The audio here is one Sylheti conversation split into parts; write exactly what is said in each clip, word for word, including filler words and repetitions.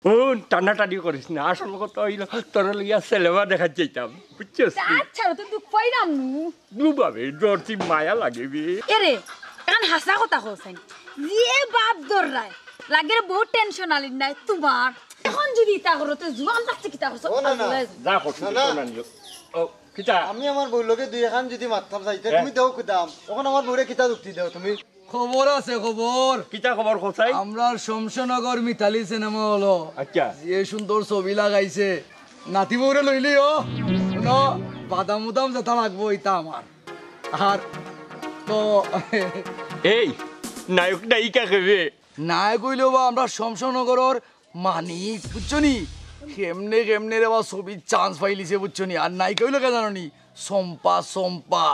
হুন, টানাটানি করিস না। আসল কথা অইলো, তোরে লইয়া সিনেমা দেখাত যাইতাম, বুঝছস নি? আচ্ছা, তো দুখ পাইলাম নু। দুবাবে ডরছি, মায়া লাগে বে। এরে, এখন হাছা কথা কইছইন। যে বাপ দর রায়, লাগের বউত টেনশন আলির নাই তোমার। এখন যদি ইতা করো, তো জুয়ান থাকতে কিতা করছো? ও না, না। আল্লাহ। যা করছি, না, না। তো না নিও। ও, কিতা? আমি আমার বউর লগে দুই এখান যদি মাততাম চাইতে, হ্যাঁ। তুমি দেও কিতা? এখন আমার বউরে কিতা যুক্তি দেও তুমি? খবর আছে, খবর। কিতা খবর, কসাই? আমরার শমশেরনগর মিতালি সিনেমা হলো। আচ্ছা। যে সুন্দর ছবি লাগাইছে, নাতি বউরে লইলিও। হুনো, বাদাম উদাম যেটা লাগবো, ইটা আমার। আর তো এই, নায়ক নায়িকা কে বে? নায়ক অইলো বা আমরার শমশেরনগরর মানিক, বুঝছো নি? কেমনে কেমনে রে বা ছবির চান্স পাইলিছে, বুঝছো নি? আর নায়িকা অইলো কে জানো নি? চম্পা, চম্পা।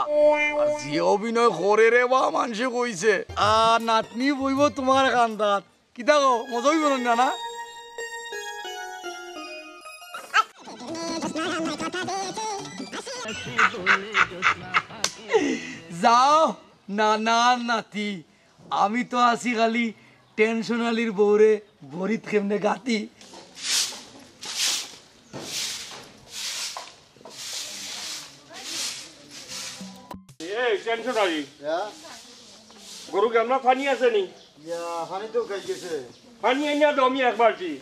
আর যে অভিনয় করে রে বা, মানষে কইছে। আর নাতনি বইবো তোমার কান্দাত। কিতা গো, মজা অইবো না, না? যাও, না, না, নাতি। আমি তো আছি খালি টেনশন আলীর বউরে বরিত কেমনে গাতি। এই টেনশন আলী, ইয়া? গরু গামলা পানি আছে নি? ইয়া, পানি তো খাই গেছে। পানি আনিয়া দাও আমি এক বালতি।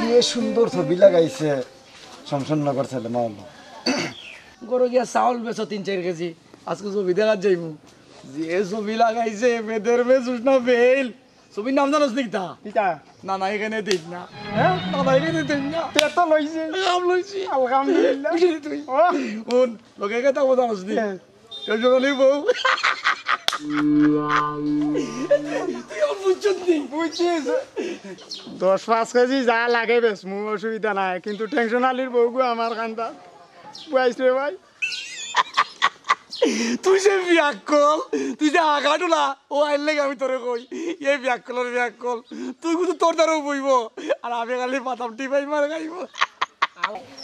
যে সুন্দর ছবি লাগাইছে। শমশেরনগর সিনেমা হলো। গরু গিয়া চাউল বেচো তিন চাইর কেজি, আজকে ছবি দেখাত যাইমু। যে ছবি লাগাইছে, বেদের মে জুসনা বেইল। ছবির নাম জানোস নি কিতা? কিতা? না, না, এখানে দেখ না। হ্যাঁ? না, না, এখানে দেখ না। পেট তো লইছে। কাম লইছি। আলহামদুলিল্লাহ। বুঝলি তুই? ও। হুন, লগে কথা বলতে জানোস নি? হ্যাঁ। টেনশন আলীর বউ। তুই আর বুঝছস নি? বুঝছিস? দশ পাঁচ কেজি যা লাগে বেচমু, অসুবিধা নাই, কিন্তু টেনশন আলীর বউগু আমার কান্দাত। বুঝাইস রে ভাই? তুই যে বিয়াক্কল, তুই যে আগাডুলা, ও আইলে আমি তোরে কই, এই বিয়াক্কলর বিয়াক্কল, তুই কিন্তু তোর দ্বারাও বইব, আর আমি খালি বাদাম টিপাই মার খাইব।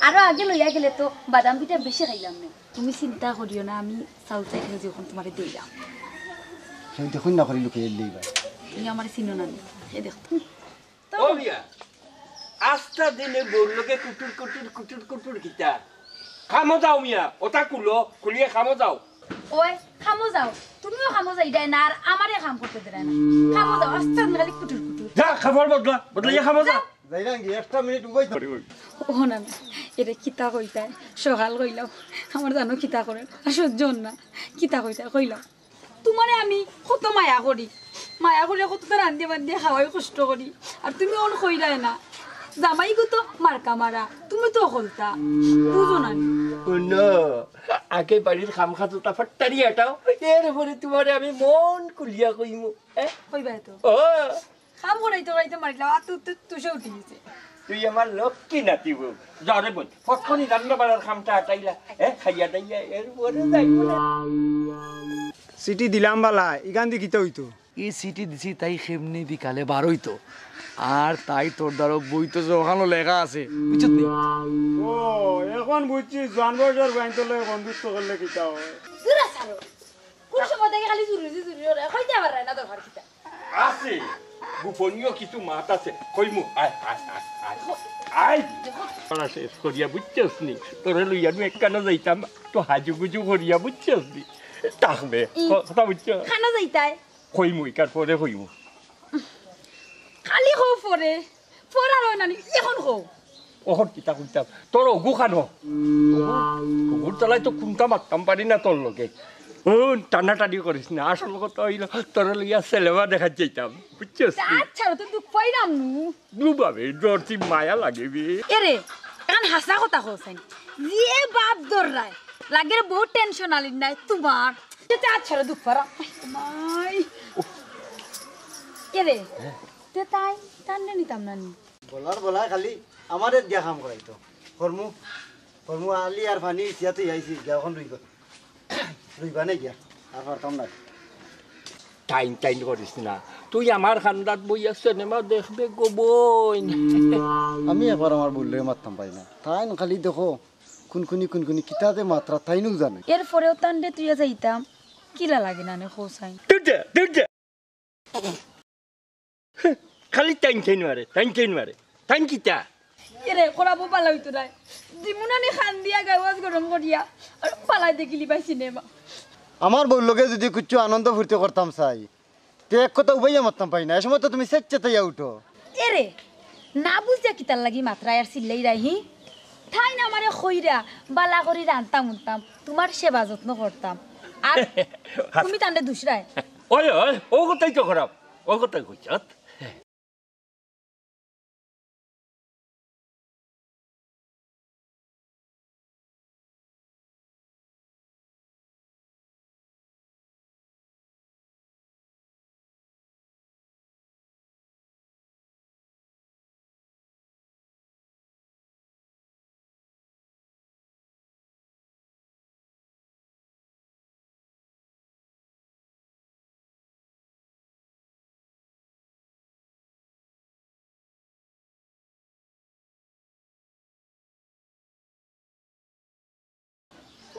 আরো আগে লইয়া গেলে তো বাদাম পিঠা বেশি খাইলাম না। তুমি চিন্তা করিও না, আমি চাউল চাই যখন তোমারে দিলাম। সেই দেখুন না করি লুকিয়ে এলেই ভাই। তুমি আমার চিনো না নি? এ দেখো। তো ও মিয়া, আস্তা দিনে বউর লগে কুটুর কুটুর কুটুর কুটুর কিতা? খামো যাও মিয়া, ওটা কুলো, কুলিয়ে খামো যাও। ওই, খামো যাও। তুমিও খামো যাই দেয় না, আর আমারে কাম করতে দেয় না। খামো যাও, আস্তা দিনে খালি কুটুর কুটুর। যা, খাবার বদলা, বদলা, ইয়া খামো যা। যাও। যাই না কি, একটা মিনিট উবাই তো। ও না, না, এটা কিতা কইতায়? সকাল কইলাম, আমার জানো কিতা করে, আর সহ্য অর না। কিতা কইতায়? কইলাম, তোমারে আমি কত মায়া করি, মায়া করি কততা রান্ধিয়া বান্ধিয়া খাওয়াই কষ্ট করি, আর তুমি অন কইরায় না। জামাইগু তো মার্কা মারা, তুমি তো অকলতা, বুঝো না নি? হুনো, আগে বাড়ির কাম কাজ তা ফাট্টারি আটাও, এরপরে তোমারে আমি মন খুলিয়া কইমু, হ্যাঁ? কইবায় তো। ও। কাম করাইতে করাইতে মারিলাম, আর তু-, তু-, তুষে উঠি গেছে। তুই আমার লক্ষ্মী নাতি বউ। যা রে বউ, ফটকরি রান্না বাড়ার কামটা আটাইলা, এ, খাইয়া দাইয়া, এরপরে যাইব না। চিঠি দিলাম বালা, ইখান দি কিতা অইতো? ই চিঠি দিছি তাই কেমনে বিকালে বার অইতো। আর তাই তোর দ্বারা বইতো যে ওখানো লেখা আছে, বুঝছত নি? ও, এখন বুঝছি, জোয়ান বয়সর বাইন্তর লগে বন্ধুত্ব করলে কিতা হয়? দূরে ছাড়ো। কোন সময় থেকে খালি জুরুজি জুরুজি ওরে? কইতে পারে না দরকার কিতা? আছে, গোপনীয় কিছু মাত আছে। কইমু, আয়, আয়, আয়, আয়। আয়। পড়া শেষ করিয়া বুঝছস নি? তোরে লইয়া আমি একখানো যাইতাম, তো হাজুগুজু করিয়া বুঝছস নি? থাকবে, ই। ক-, কথা বুঝছস? খানো যাইতায়? কইমু, ইকার পরে কইমু। খালি কও পরে। পরে আর অয় না নি, এখন কও। অখন কিতা কইতাম? তোর অগু খানো। অগুর তলায় তো কুন্তা মারতাম পারি না তোর লগে। হুন, টানাটানি করিস না। আসল কথা অইলো, তোরে লইয়া সিনেমা দেখাত যাইতাম। বুঝছস নি? আচ্ছা, তো দুখ পাইলাম নু। দুবাবে, ডরছি মায়া লাগে বে। এরে, এখন হাছা কথা কইছইন। যে বাপ দর রায়, লাগের বউত টেনশন আলির নাই তোমার। এতে আচ্ছা রে দুখ পারা। মাই। এরে, তে তাই, তানরে নিতাম না নি। বলার বলা খালি আমারে দিয়া কাম করাইতো। ফরমু, ফরমু আলি আর ফানি ইসিয়া তো আইছি, গিয়া অখন রুইবা। রুইবা নে গিয়া, আর পারতাম না। টাইম টাইম করিস না। তুই আমার কান্দাত বইয়া সিনেমা দেখবে গো বইন। আমি একবার আমার বউর লগে মাততাম পারি না। তাইন খালি দেখো, কুনকুনি কুনকুনি কিতা যে মাতরা তাইনউ জানে। এরপরেও তানরে তুইয়া যাইতাম, কিলা লাগে না নে কও চাইন? দূর যা, দূর যা। খালি টাইন টাইন মারে, টাইন টাইন মারে। টাইন কিতা? এরে, খরাবো বালা অইতো নায়। দিমুনানি খান দিয়া গাওয়াজ গরম করিয়া, আর বালা দেখিলি ভাই সিনেমা। আমার বউর লগে যুদি কুচ্ছু আনন্দ ফুর্তি করতাম চাই, তে এক কথা উবাইয়া মাততাম পাই না। এ সময় তো তুমি সেচ্চে তাইয়া উঠো। এরে, না বুঝিয়া কিতার লাগি মাতরায় আর চিল্লাইরায়, হি? তাইন আমারে কইরা, বালা করি রানতাম উনতাম, তুমার সেবা যত্ন করতাম। আর তুমি তানরে দুষরায়। ওই, ওই, ও কথাই তো খারাপ। ও কথাই কইছত।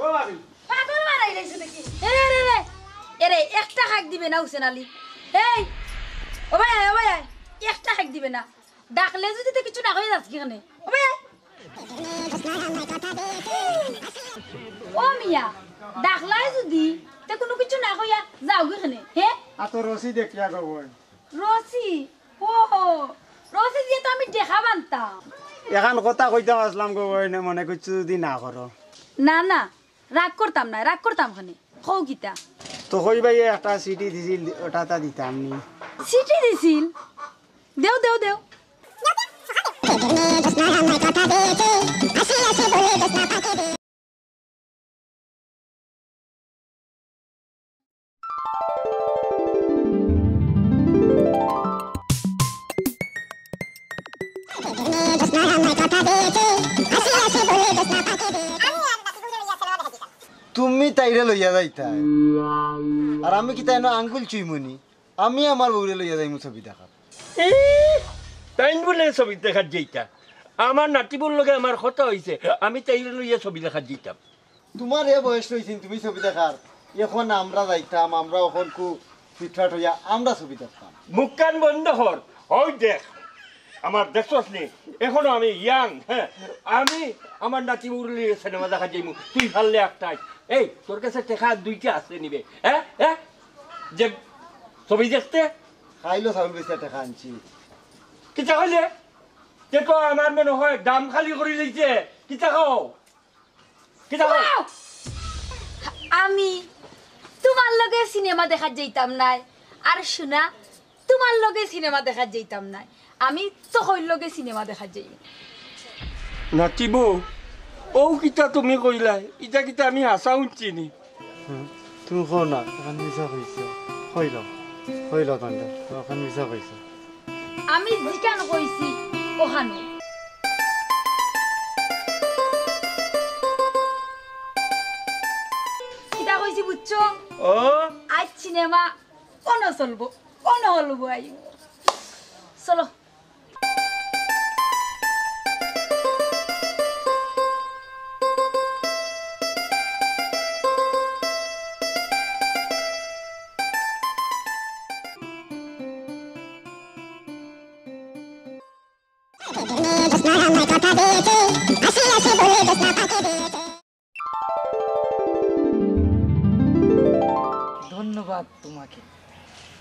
ও ভাবি। পাগল বানাই লাইছো নাকি? এরে, এরে, এরে। এরে, একটা হাক দিবে না, হুসেন আলী। এই, ও ভাই আয়, ও ভাই আয়। একটা হাক দিবে না। ডাকলে যুদি তে কিচ্ছু না কইয়া যাস কি কেনে? ও ভাই আয়। ও মিয়া, ডাকলায় যুদি, তে কুনু কিচ্ছু না কইয়া যাও কি কেনে? হে? আতো রশি দেখিয়া গো বইন। রশি? ও, রশি দিয়া তো আমি টেকা বানতাম। এখান কথা কইতাম আসলাম গো বইন, মনে কিচ্ছু যুদি না করো। না, না, রাগ করতাম না, রাগ করতাম কেনে? কও কিতা? তো কই ভাই একটা চিঠি দিছিল, ওটা তা দিতাম নি। চিঠি দিছিল? দেও, দেও, দেও। তুমি তাইরে লইয়া যাইতায়, আর আমি কিতা এনো আঙ্গুল চুইমুনি? আমি আমার বউরে লইয়া যাইমু ছবি দেখাত। ই, তাইন বুলে ছবি দেখাত যাইতা? আমার নাতিবউর লগে আমার কথা অইছে, আমি তাইরে লইয়া ছবি দেখাত যাইতাম। তুমার এ বয়স রইছে নি তুমি ছবি দেখার? এখন আমরা যাইতাম, আমরা অখন খুব ফিটফাট অইয়া আমরা ছবি দেখতাম। মুখখান বন্ধ কর। ওই দেখ, আমার দেখছস নি? এখনো আমি young, হ্যাঁ। আমি আমার নাতিবউরে লইয়া সিনেমা দেখাত যাইমু। তুই পারলে একটাই। এই, তোর কাছে টেকা দুইটা আছে নিবে, হ্যাঁ? হ্যাঁ? যে ছবি দেখতে? খাইলো চাউল বেচা টেকা আনছি। কিতা কইলে? তে তো আমার মনে হয় দাম খালি করি লইছে। কিতা কও? কিতা কও? ওয়াও! আমি তুমার লগে সিনেমা দেখাত যাইতাম নায়। আর শুনা, তুমার লগে সিনেমা দেখাত যাইতাম নায়। আমি তকইর লগে সিনেমা দেখাত যাইমু। নাতিবউ, ও কিতা তুমি কইলায়? ইটা কিতা আমি হাছা হুনছি নি? হুম, তুমি কও না, অখান মিছা কইছো। কইলো, কইলো তান্ডা, অখান মিছা কইছো। আমি যেখান কইছি, অখান। কিতা কইছি বুঝছো? ও। আইজ সিনেমা অনো চলবো, অনো হলবো আইবো। চলো। ধন্যবাদ তোমাকে,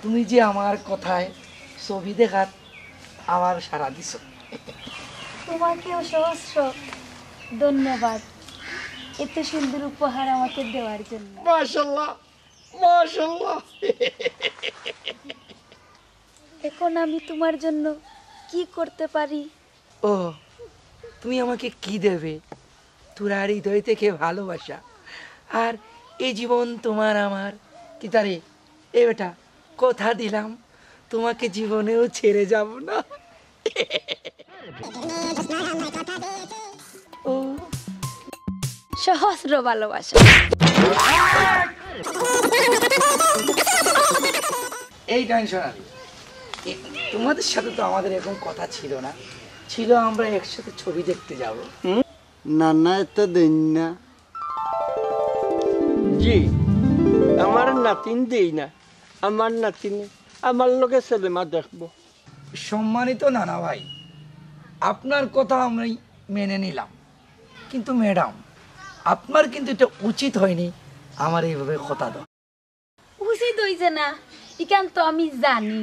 তুমি যে আমার কথায় ছবি দেখাত আমার সাড়া দিছো। তোমাকেও সহস্র ধন্যবাদ এত সুন্দর উপহার আমাকে দেওয়ার জন্য। মাশাআল্লাহ, মাশাআল্লাহ। এখন আমি তোমার জন্য কি করতে পারি? ও, তুমি আমাকে কি দেবে? তোরা হৃদয় থেকে ভালোবাসা, আর এই জীবন তোমার আমার। কিতারে, এ বেটা, কথা দিলাম, তোমাকে জীবনেও ছেড়ে যাব না। ও। সহস্র ভালোবাসা। এই টেনশন আলী, এ, তোমাদের সাথে তো আমাদের এরকম কথা ছিল না, ছিল আমরা একসাথে ছবি দেখতে যাব। হুম? না, না, এটা দেন না। জি, আমার নাতিন দেই না, আমার নাতিনে। আমার লগে সিনেমা দেখবো। সম্মানিত নানা ভাই, আপনার কথা আমি মেনে নিলাম, কিন্তু ম্যাডাম, আপনার কিন্তু এটা উচিত হয়নি আমার এইভাবে কথা দেওয়া। উচিত হইছে না, ইখান তো আমি জানি,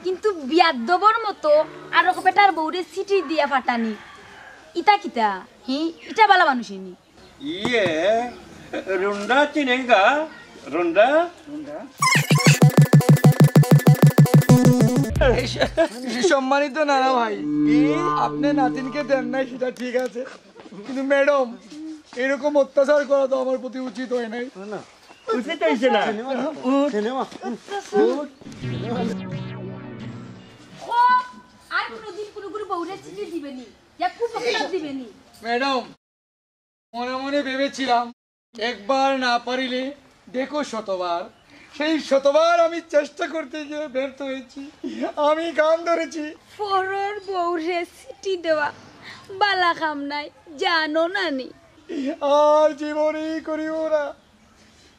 কিন্তু বিয়াদ্দবর মতো আরক বেটার বউরে চিঠি দিয়া ফাটানি, ইতা কিতা? হি, ইটা বালা মানুষ ইনি। ইয়ে, রুন্ডা চিনেগা? রুন্ডা? এই স-, সম্মানিত নানা ভাই, আপনি নাতিনকে দেন নাই, সেটা ঠিক আছে, কিন্তু ম্যাডাম, এরকম অত্যাচার করা তো আমার প্রতি উচিত হয় নাই। উচিত হইছে না। সিনেমা। ও, আর কোনোদিন কোনো কোনো বউরে চিঠি দিবেনি, ইয়া কুপ্রস্তাব দিবেনি। ম্যাডাম, মনে মনে ভেবেছিলাম, একবার না পারিলে দেখো শতবার। সেই শতবার আমি চেষ্টা করতে গিয়ে ব্যর্থ হয়েছি। আমি গান ধরেছি। পরর বউরে চিঠি দেওয়া বালা কাম নায়, জানো না নি? আর জীবনেই করিও না।